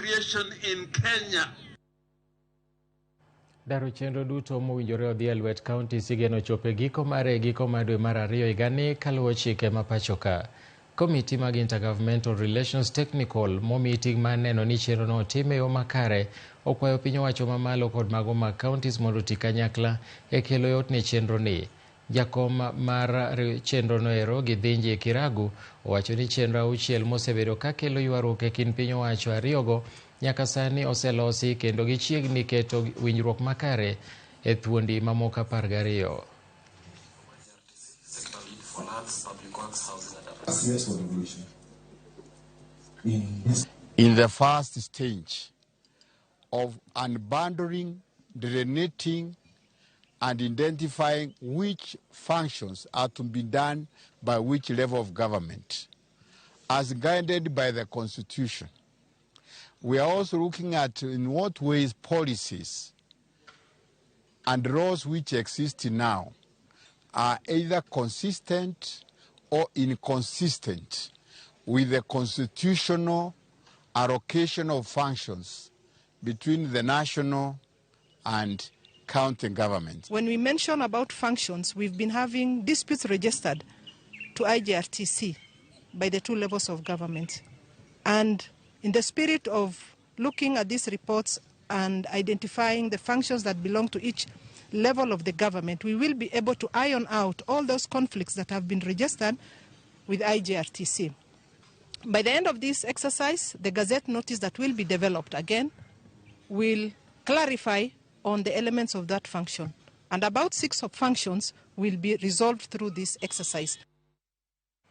creation in Kenya. Daro chenro duto mowinjore odhi e lwet counties igeno chopo e giko mare e giko mar dwe mar ariyo higani kaluwo chike ma pacho ka. Komiti mag Intergovernmental Relations Technical momi ting' mar neno ni chenrono otim e yo makare okwayo piny owacho mamalo kod mago mag counties mondo oti kanyakla e kelo yot ne chenroni. Jakom mar chenrono ero Githinji Kiragu owacho ni chenro auchiel mosebedo ka kelo ywaruok e kind piny owacho ariyogo nyaka sani oselosi kendo gichiegni keto winjruok makare e thuondi mamoko 12. In the first stage of unbundling, delineating, and identifying which functions are to be done by which level of government, as guided by the Constitution. We are also looking at in what ways policies and laws which exist now are either consistent or inconsistent with the constitutional allocation of functions between the national and county governments. When we mention about functions, we've been having disputes registered to IGRTC by the two levels of government. And in the spirit of looking at these reports and identifying the functions that belong to each level of the government, we will be able to iron out all those conflicts that have been registered with IGRTC. By the end of this exercise, the Gazette notice that will be developed again will clarify on the elements of that function. And about 6 of functions will be resolved through this exercise.